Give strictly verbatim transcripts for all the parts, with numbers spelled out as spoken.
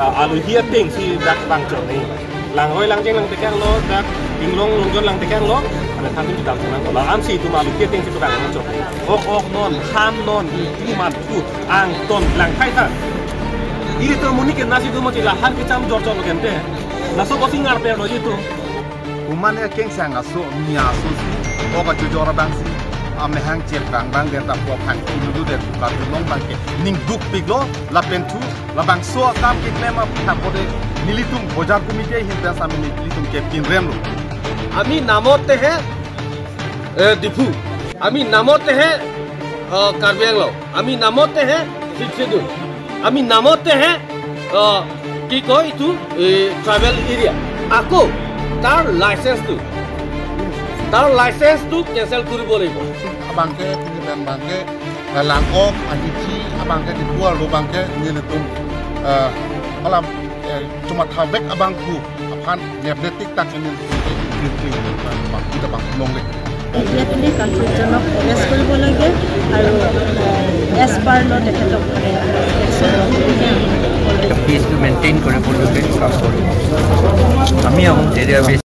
Ah, alohi ateng si dak bang chot ni. Langroi langjeng lang tekang lo, dak inglong longjon lang tekang lo, ada thantin kita tunang lo. Ansi itum alohi ateng si dak bang chot ni. Ok ok non, han non, iti man tu, angton lang khai tha. Ilitum amonit ke nasi tu mati lahan kecham jor jor lo kente. Laso kosi ngarpe lo itum. Kuman ya kengsang aso, mi aso si, ok achojor abang si, amehang chep kang bang den ta po phan ki lulu den ka tulong bang ke, ning dukpik lo, lapen thu, labangso akam keklem aphan pode, nelitum bojar committee ahin pen sami nelitum ke pinrem lo. আমি নামতেহে, এ, ডিফু। আমি নামতেহে, এ, কাৰ্বি আংলং। আমি নামতেহে six schedule. আমি নামতেহে, এ, কি কয় এইটো, এ, ট্ৰাইবেল এৰিয়া। আকৌ তাৰ লাইচেন্সটো, তাৰ লাইচেন্সটো কেঞ্চেল কৰিব লাগিব। Abang ke, pini abang ke, lang ok, ahithi, abang ke, di luar lo abang ke, nelitum, eh, alam, eh, cuma thabek abang ku, aphan, nebletik tak ini, ini, ini, ini, bang, kita bang, longle. এতিয়া পিনে কনফিউজনক এৰেষ্ট কৰিব লাগে আৰু, এ, as per ল তেখেতক মানে একশ্যন ল'বলগীয়া। পিচটো মেইনটেইন কৰিবলৈকে কাম কৰিম। আমি আহোম এৰিয়া বেছ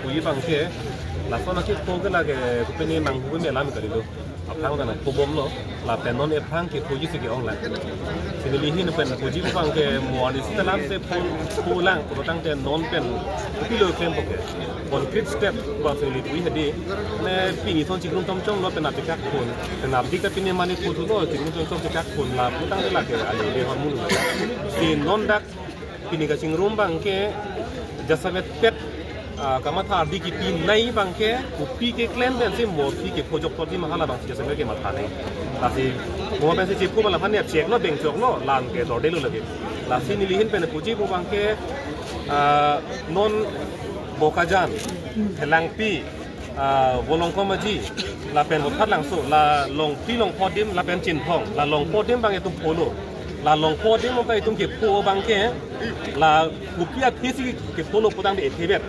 Puji abang ke, lason aki pho ke lake, kupini manghu me alam kali lo. Aphrang dana pho bom lo, lapen non ephrang ke phoji si ke-ong lang. Si neli ahin pen puji abang ke, mo ani si alam si pho, pho lang, pho tangte non pen, kupi lo klem po ke. Concrete step, abang si neli puji hadi, ne pini son chikrum tom chong lo pen apikak phone, pen apik ta pini mane pho thu lo, chikrum tom chong pikak phone la, pho tangte lake, ali le hormon lo. Si non dak, pini kachingrum abang ke, jasemet pet, ah, kamatha ardi kipi nai abang ke, kopi keklem pen si mo pi ke phojok todi mahala abang si jasemet kematha nai. Lasi, mo pen si chipu malam han ya chek lo, beng chok lo, lam ke dorde lo lake. Lasi neli ahin pen puji abang ke, ah, non Bokajan, Phelangpi, ah, Volongkom Aji, lapen Bothatlangso, la Longpi Longpho adim, lapen Chinthong, la Longpho adim abang itum pho lo. La Longpho adim abang itum kepho abang ke, la kopi athe si kepho lo putangte ethebet.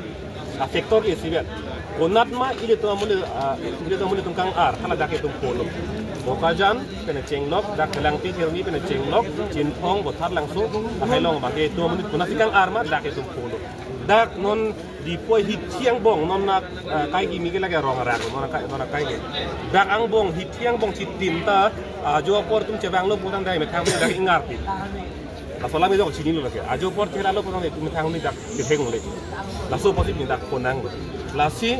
A factor ke isi bet. Konat ma ilitum amonit, ah, ilitum amonit atum kang-ar, hala dak itum pho lo. Bokajan, pen chenglok, dak Phelangpi Kheroni pen chenglok, Chinthong, Bothatlangso, lahai along abang ke itum amonit konat si kang-ar ma, dak itum pho lo. Dak non Diphu hithi angbong non na, eh, kai kimi ke lake Rong Arang, non na kai, non na kai ke. Dak angbong hithi angbong chitin ta, ah, ajo apor itum chevang lo putangte methang dak ingarpi. Laso alam itum chini lo lake. Ajo apor chela lo putangte itum methang ni dak ketheng le. Laso apotsi ni dak konang lo. Lasi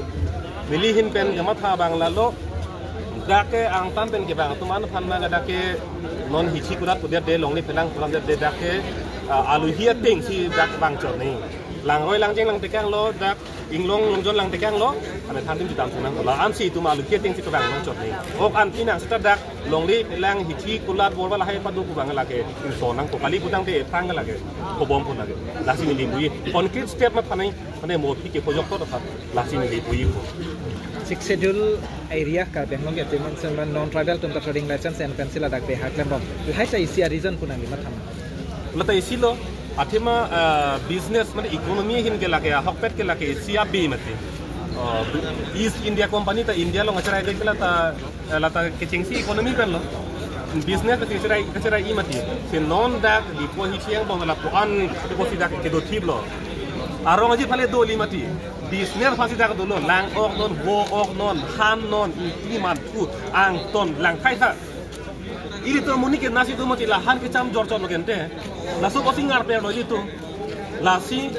neli ahin pen kematha abang lalo. Dak ke angtan pen kevang atum aphan ma dak ke non hithi kulat kudet de longle phelang kulat de dak ke, ah, alohi ateng si dak bang chot ni. Langroi langjeng lang tekang lo, dak inglong longjon lang tekang lo, ame thantin chedam sunang lo. Ansi itum alohi ateng si kevang long chot ni. Ok anti nang seta dak longle phelang hithi kulat borba lahai padu kubang lake. Inso nang ko kali putangte ephrang lake. Kobom pun lake. Lasi neli puji. Concrete step ma thanai, mane mo pi ke phojok to tha. Lasi neli puji ko. Sixth Schedule area Karbi Anglong ke teman seman non tribal atum ta trading license and pencil adak behak lembom. Lahai ta isi a reason pun nangli matham. Lata isi lo, athema, ah, business mane economy ahin ke lake, ahokpet ke lake, isi abi mati. Oh, East India Company ta India along acherai de ke lata, eh, lata kechengsi economy pen lo. Business ta cherai, cherai i mati. Si non dak Diphu hithi angbong lapu-an, ko si dak kedo thip lo. Arong aji phale doli mati. Business aphan si dak dolo, lang ok non, vo ok non, han non, iti man thu, angton, lang khai tha. Ilitum amonit ke nasi tu mati lahan kecham jor jor lo kente. Laso kosi ngarpe lo ilitum. Lasi,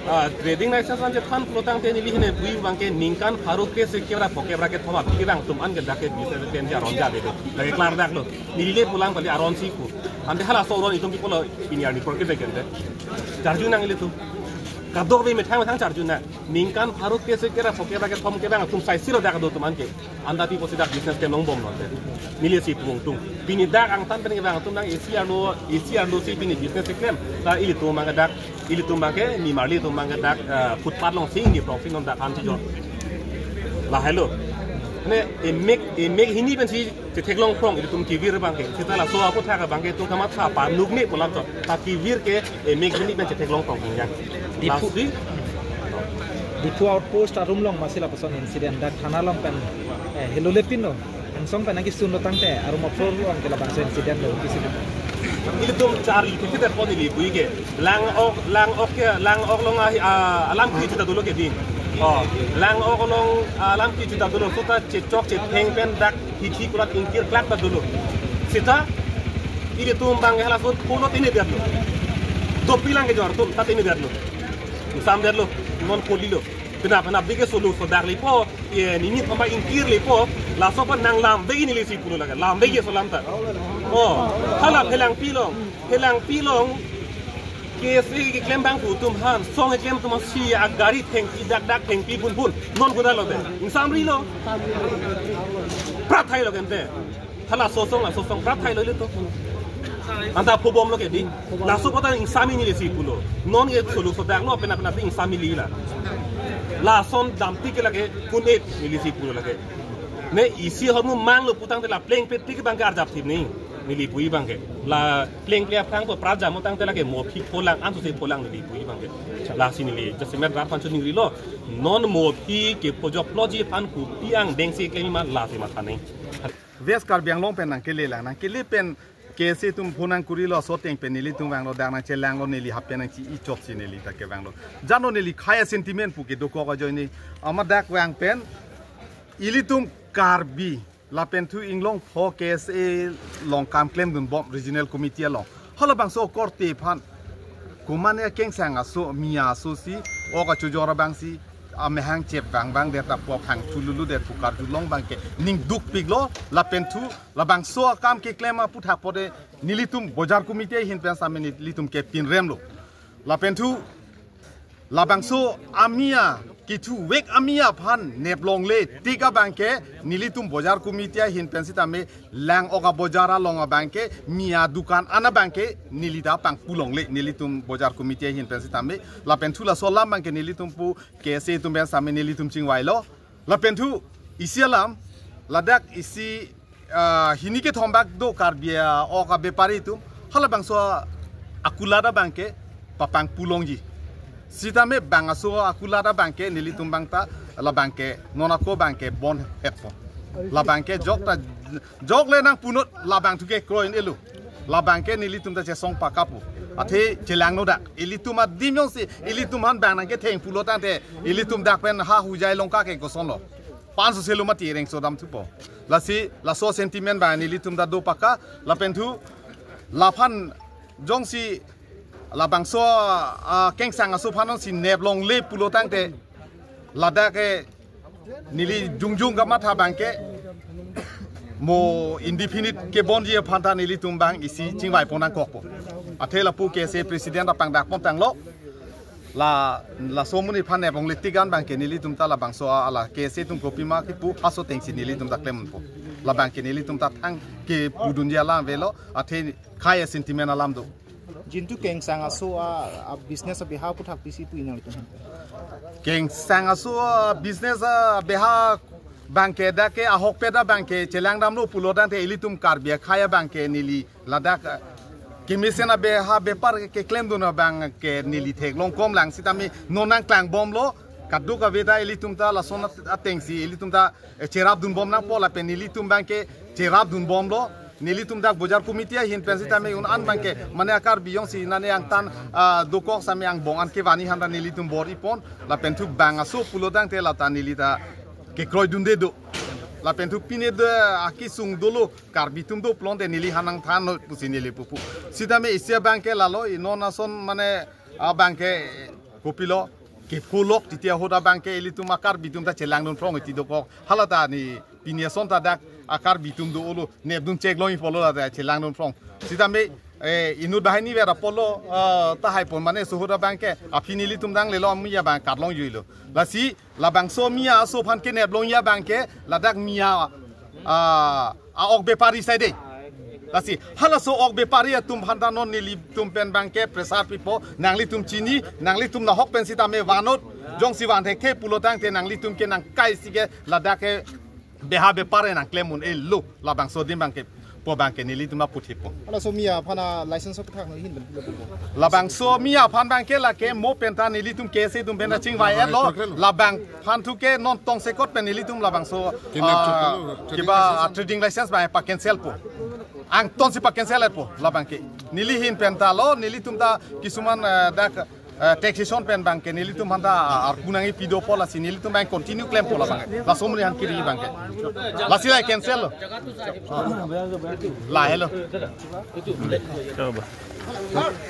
ah, trading license an chethan pulotangte neli ahin puji abang ke ningkan pharo ke se kebra pho kebra kethom aphi kevang atum an ke dak ke business pen ja ron ja de. Dak ke klar dak lo. Neli le pulang bali aron si pu. Ante halaso aron itum kipu lo pini arni pro ke kente. Charju nang ilitum. Kadokave methang methang charju na. Ningkan pharo ke se kera phoke ba kethom kevang atum saisi lo dak do atum an ke. Anta pi pusi dak business ke longbom lo. Neli si pung tung. Pini dak angtan pen kevang atum dak isi arlo, isi arlo si pini business keklem. Ta ilitum abang ke dak, ilitum abang ke nimarli atum abang ke dak, eh, footpath along si ni prong si non dak an si jor. Lahai lo. Ne emek, emek hini pen si chetheklong prong ilitum kevir abang ke. Seta laso aputhak abang ke itum kamatha pa nuk ne pulam chot. Ta kevir ke emek hini pen chetheklong prong yang. Diphu, lasi Diphu outpost arum along masi lapuson incident dak thana along pen, eh, helo lepin lo. Angsong pen nangkisun lo tangte arum apor along ke labangso incident lo kisi. Ilitum charli ke kita pon ili bui ke. Lang-ok, Lang-ok ke, Lang-ok along ahi, ah, alam kri chuta dolo ke din. Oh, Lang-ok along, ah, alam kri chuta dolo. Seta chechok chetheng pen dak hithi kulat ingkir klak ta dolo. Seta ilitum abang halaso pulo tini dia lo. Dopi lang kejor atum ta tini dia lo. Sam dia lo, non koli lo. Penap penap dik ke solo sodak lepo, ye nini thoma ingkir lepo, laso pen nang lam begi neli si pulo lake, lam begi so lam ta. Oh, hala Phelangpi along, Phelangpi along, K S A keklem abang pu atum aphan, song keklem atum aphan si agari thengpi dak dak thengpi phun phun, non kuda lo de. Ingsamri lo. Prat thai lo kente. Hala sosong la sosong prat thai lo ilitum. Anta phobom lo ke di. Laso kota ingsami neli si pulo. Non ke solo sodak lo penap penap ingsami li la. Lason damti ke lake kun-et neli si pulo lake. Ne isi hormu mang lo putangte la plengpe tik abang ke arjap thip ni. Neli pu abang ke. La plengple aphrang po prat jamo tangte lake mo phi pholang anso se pholang neli pu abang ke. Lasi neli jasemet rat pancho ningri lo. Non mo phi ke phojok ploji aphan kopi angdeng si klem ma lasi matha ni. West Karbi Anglong pen nangkele lang, nangkele pen K S A atum phone nangkuri lo, so ateng pen nelitum vanglo, dak nangchelang lo, neli happen nangchi-i chok si neli ta kevanglo. Jano neli khei asentiment pu ke dokok ajoine, amat dak vang pen, ilitum Karbi, lapen thu inglong pho K S A along kam klemdunbom regional committee along. Halabangso korte aphan, komatne kengsang aso, Miya aso si, ok achojor abang si, amahang chep vang vang det ta pu aphang thululu det pu karjulong abang ke ning dukpik lo, lapen thu labangso akam keklem aputhak po de nelitum bojar committee ahin pen sitame nelitum ke pinrem lo. Lapen thu labangso a-Miya kethu vek a-Miya aphan neplongle tik abang ke nelitum bojar committee ahin pen sitame Lang-ok abojar along abang ke Miya dukan an abang ke neli ta pangpulongle nelitum bojar committee ahin pen sitame lapen thu laso alam abang ke nelitum pu K S A atum pen sitame nelitum chingvai lo. Lapen thu isi alam, ladak isi, ah, hini kethom bak do Karbi, ah, ok abepari atum, halabangso akulat abang ke papangpulongji. Sitame bang aso akulat abang ke nelitum abang ta, labang ke non ako abang ke bon hetpo. Labang ke jok ta, jok le nangpunot labang thu kekroi un-elo. Labang ke nelitum ta chesong pakapu. Athe chelangno dak. Ilitum adim jongsi, ilitum aphan bang nangketheng pulo tangte, ilitum dak pen ha Hojai Longka ke koson lo. Panso selo mati rengso dam thupo. Lasi, laso sentiment abang nelitum ta do paka, lapen thu, laphan jongsi, labangso, ah, kengsang aso aphan jongsi neplongle pulo tangte, ladak ke neli jongjong kamatha abang ke mo indefinite kebonji aphan ta nelitum abang isi chingvai pon nangkokpo. Athe lapu K S A president apangdak pon tanglo. La, laso amonit aphan neplongle tik an abang ke nelitum ta labangso a, ala K S A atum kopima kipu aso ateng si nelitum ta klempo. Labang ke nelitum ta thang kepudunji alam avelo, athe khei asentiment alam do. Jintu kengsang aso a, a business abeha aputhak pisi pu inang itum. Kengsang aso a business abeha abang ke dak ke ahokpet abang ke chelang damlo pulo tangte ilitum Karbi akhei abang ke neli ladak, ah, kemesen abeha bepar keklemdun abang ke neli theklong kom lang sitame non nangklangbomlo kadokave ta ilitum ta lason at-, ateng si ilitum ta eh, cherapdunbom nangpo lapen nelitum abang ke cherapdunbomlo. Nelitum dak bojar committee ahin pen sitame un-an abang ke mane a-Karbi jongsi nane angtan, ah, dokok sitame angbong an kevan-i aphan ta nelitum bor-i pon lapen thu bang aso pulo tangte lata neli ta kekroidunde do. Lapen thu pine do akesung dolo Karbi atum do pulote neli aphan nangthan pusi neli pupu. Sitame isi abang ke lalo non ason mane abang ke kopilo kepholok titi ahut abang ke ilitum a-Karbi atum ta chelangdun phrong iti dokok. Halata ni pini ason ta dak a-Karbi atum do olo nepdun cheklong-i pulo lata chelangdun phrong. Sitame, Eh, inut banghini ver apotlo, eh, tahai pon mane suhut abangke, aphi nelitum danglelo, Miya abang karlong juilo. Lasi, labangso Miya aso aphan kenep longji abangke, ladak Miya, ah, a-ok bepari side. Lasi, halaso ok bepari atum aphan ta non nelitum pen abangke pressure pipo, nanglitum chini, nanglitum nahok pen sitame vannon, jongsi van thekthe pulo tangte nanglitum ke nangkai si ke ladak ke beha bepar nangklem un-elo, labangso adim abangke, pu abangke nelitum aputhipo. Halaso Miya aphan a-license aphuthak no hin pen pulo pulo. Labangso Miya aphan abangke lake mo pen ta nelitum K S A atum pen ta chingvai-etlo, labang aphan thu ke non tongsekot pen nelitum labangso, ah, kiba, ah, trading license abang pa-cancel po. Angtonsi pa-cancel-etpo labangke. Neli ahin pen ta lo, nelitum ta kisuman, eh, dak, eh, taxation pen abangke nelitum aphan ta arpu nangkepi dopo, lasi nelitum abang continue klempo labangke. Laso amonit aphan kiri abangke. Lasi la cancel lo. La helo.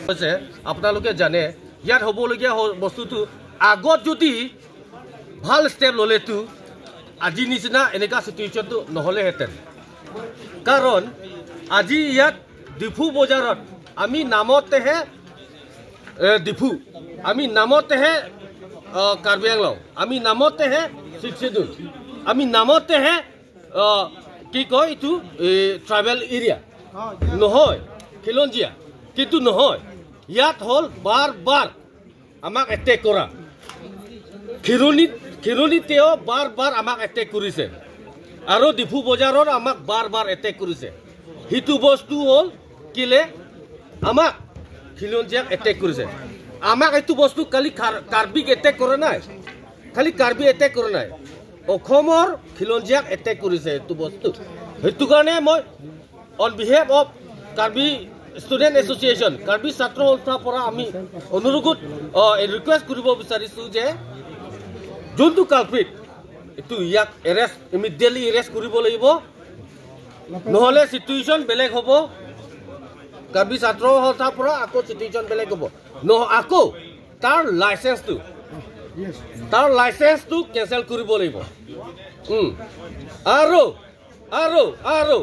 হৈছে, আপোনালোকে জানে, ইয়াত হ'বলগীয়া হ-, বস্তুটো আগত যদি ভাল ষ্টেপ ল'লেতো আজি নিচিনা এনেকা চিটুৱেশ্যনটো নহ'লেহেঁতেন। কাৰণ আজি ইয়াত ডিফু বজাৰত আমি নামতেহে, এ, ডিফু, আমি নামতেহে, অ, কাৰ্বি আংলং, আমি নামতেহে ছিক্স শ্বিডিউল, আমি নামতেহে, অ, কি কয় এইটো, এ, ট্ৰাইবেল এৰিয়া নহয়, খিলঞ্জীয়া, কিন্তু নহয়। ইয়াত হ'ল বাৰ বাৰ আমাক এটেক কৰা। খিৰণিত, খিৰণিতেও বাৰ বাৰ আমাক এটেক কৰিছে আৰু ডিফু বজাৰত আমাক বাৰ বাৰ এটেক কৰিছে। সেইটো বস্তু হ'ল কিলে আমাক খিলঞ্জীয়াক এটেক কৰিছে। আমাক এইটো বস্তু খালি খাৰ-, কাৰ্বিক এটেক কৰা নাই, খালি কাৰ্বি এটেক কৰা নাই, অসমৰ খিলঞ্জীয়াক এটেক কৰিছে এইটো বস্তু। সেইটো কাৰণে মই on behalf of Karbi Student Association, Karbi ছাত্ৰ সন্থাৰ পৰা আমি অনুৰোধ, অ, ৰিকুৱেষ্ট কৰিব বিচাৰিছো যে যোনটো কালপ্ৰিট, এইটো ইয়াক এৰেষ্ট, ইমিডিয়েটলি এৰেষ্ট কৰিব লাগিব, নহ'লে চিটুৱেশ্যন বেলেগ হ'ব। কাৰ্বি ছাত্ৰ সন্থাৰ পৰা আকৌ চিটুৱেশ্যন বেলেগ হ'ব। নহ-, আকৌ তাৰ লাইচেন্সটো, তাৰ লাইচেন্সটো কেঞ্চেল কৰিব লাগিব। উম। আৰু আৰু, আৰু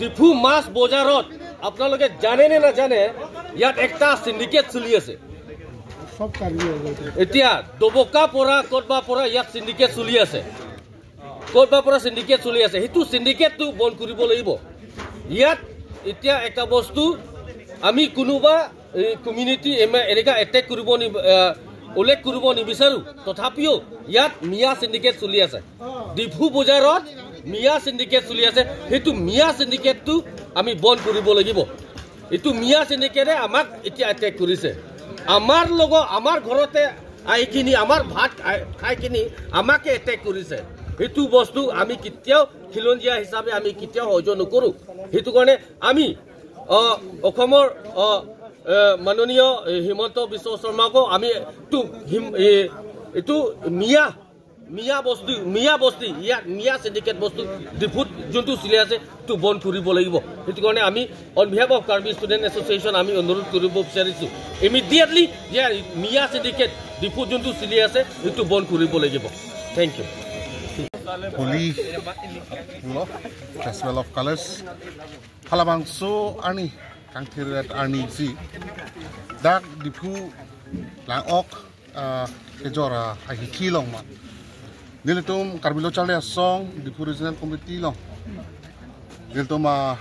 ডিফু মাছ বজাৰত আপোনালোকে জানে নে নাজানে, ইয়াত একটা চিণ্ডিকেট চলি আছে। চব কাৰ্বি হৈ গ'ল। এতিয়া ডবকা পৰা, ক'তবা পৰা ইয়াত চিণ্ডিকেট চলি আছে, ক'তবা পৰা চিণ্ডিকেট চলি আছে। সেইটো চিণ্ডিকেটটো বন্ধ কৰিব লাগিব। ইয়াত এতিয়া এটা বস্তু, আমি কোনোবা এই কমিউনিটি এম-, এনেকা এটেক কৰিব নি-, আহ, উল্লেখ কৰিব নিবিচাৰো, তথাপিও ইয়াত মিয়া চিণ্ডিকেট চলি আছে। ডিফু বজাৰত মিয়া চিণ্ডিকেট চলি আছে। সেইটো মিয়া চিণ্ডিকেটটো আমি বন্ধ কৰিব লাগিব। এইটো মিয়া চিণ্ডিকেটে আমাক এতিয়া এটেক কৰিছে। আমাৰ লগত, আমাৰ ঘৰতে আহি কিনি, আমাৰ ভাত খাই, খাই কিনি আমাকে এটেক কৰিছে। সেইটো বস্তু আমি কেতিয়াও খিলঞ্জীয়া হিচাপে আমি কেতিয়াও সহ্য নকৰো। সেইটো কাৰণে আমি, অ, অসমৰ, অ, এ, মাননীয়, এ, হিমন্ত বিশ্ব শৰ্মাকো আমি এইটো হিম-, এ, এইটো মিয়া, মিয়া বস্তি, মিয়া বস্তি, ইয়াত মিয়া চিণ্ডিকেট বস্তু ডিফুত যোনটো চলি আছে, এইটো বন্ধ কৰিব লাগিব। সেইটো কাৰণে আমি on behalf of Karbi Student Association আমি অনুৰোধ কৰিব বিচাৰিছো, ইমিডিয়েটলি যে মিয়া চিণ্ডিকেট ডিফুত যোনটো চলি আছে, সেইটো বন্ধ কৰিব লাগিব। Thank you. Holi pulo, Festival of Colors. Halabangso arni, kangthir-et arni si dak Diphu Langok, ah, kejor, ah, ahithi along ma, nelitum Karbi Lo Charli Asong Diphu Regional Committee along, nelitum, ah,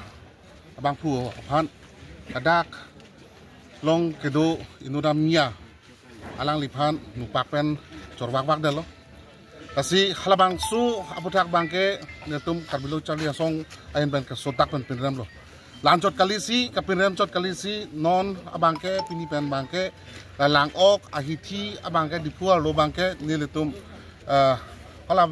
abangphu aphan ladak along kedo inut Miya alangliphan nukpak pen chorvakvakdetlo. Lasi halabangso aputhak abangke nelitum Karbi Lo Charli Asong ahin pen kesodak pen pinremlo. La-anchot kali si, kapinremchot kali si, non abangke pini pen abangke, la Langok ahithi abangke Diphu arlo abangke nelitum, eh, hala,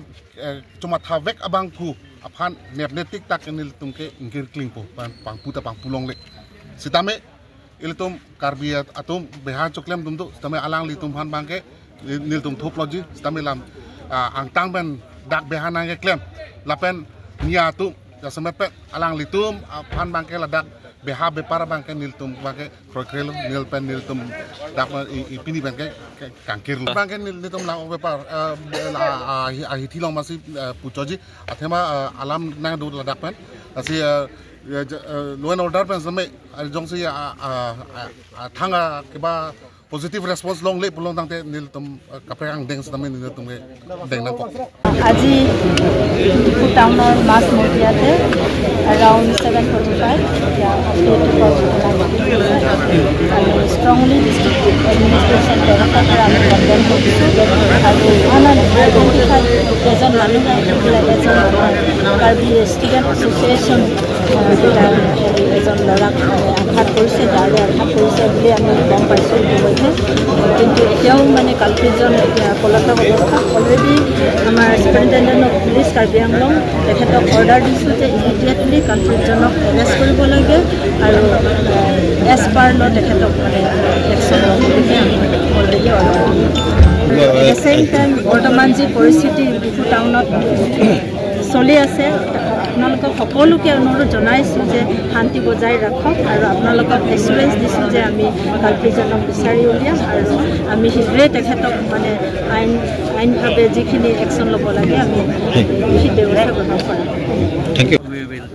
eh, chomathavek abangphu aphan nepnetik tak nelitum ke ingkir klingpo, pang, pangpu ta pangpu longle. Sitame ilitum Karbi at-, atum beha choklem atum do, sitame alanglitum aphan abangke nel-, nelitum thuploji, sitame lam, ah, angtang pen dak beha nangkeklem, lapen Miya atum jasemet pen alanglitum aphan abangke ladak beha bepar abangke nelitum abangke kroikre lo, nel pen nelitum dak i, i pini pen ke, ke kangkir lo. Abangke nel-, nelitum la bepar, ah, la, ah, ahi, ahithi along masi, ah, puchoji, athema, ah, alam nangdo ladak pen. Lasi, ah, Ya, ja-, eh, law and order pen sitame, ah, jongsi, ah, ah, ah, ah, thang, ah, kiba positive response longle pulo tangte nelitum, ah, kaprek angdeng sitame nelitum ke deng nangkok. আজি ডিফু টাউনৰ মাছ মজিয়াতে around seven forty five এতিয়া update strongly district administration তৰফৰ পৰা আমি কণ্ডেম কৰিছোঁ আৰু আন আন আইডেণ্টিফাইড এজন মানুহে আহি পেলাই এজন আমাৰ কাৰ্বি ষ্টুডেণ্ট এছ'চিয়েশ্যন এজন ল'ৰাক আঘাত কৰিছে, গাৰ্ডে আঘাত কৰিছে বুলি আমি গম পাইছোঁ ইতিমধ্যে। কিন্তু এতিয়াও মানে কালপ্ৰিটজন এতিয়া পলাতক অৱস্থাত। অলৰেডি আমাৰ ছুপাৰিণ্টেণ্ডেণ্ট অফ পুলিচ কাৰ্বি আংলং তেখেতক অৰ্ডাৰ দিছোঁ যে ইমিডিয়েটলি কালপ্ৰিটজনক এৰেষ্ট কৰিব লাগে আৰু এজ পাৰ ল তেখেতক মানে একশ্যন ল'ব বুলিহে আমি অলৰেডি অৰ্ডাৰ দিছোঁ। এট দ্য ছেইম টাইম বৰ্তমান যি পৰিস্থিতি ডিফু টাউনত চলি আছে, আপোনালোকক সকলোকে অনুৰোধ জনাইছোঁ যে শান্তি বজাই ৰাখক আৰু আপোনালোকক এচুৰেঞ্চ দিছোঁ যে আমি কালপ্ৰিটজনক বিচাৰি উলিয়াম আৰু আমি শীঘ্ৰেই তেখেতক মানে আইন আইনভাৱে যিখিনি একশ্যন ল'ব লাগে আমি সেই ব্যৱস্থা গ্ৰহণ কৰিম। We will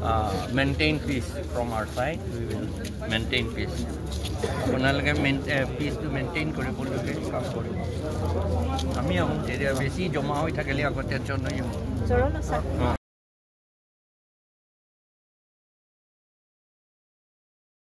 uh, maintain peace from our side. We will maintain peace. আপোনালোকে পিচটো মেইনটেইন কৰিবলৈকে কাম কৰিব। আমি আহোঁ, তেতিয়া বেছি জমা হৈ থাকিলে আকৌ টেনশ্যন হৈ যাব।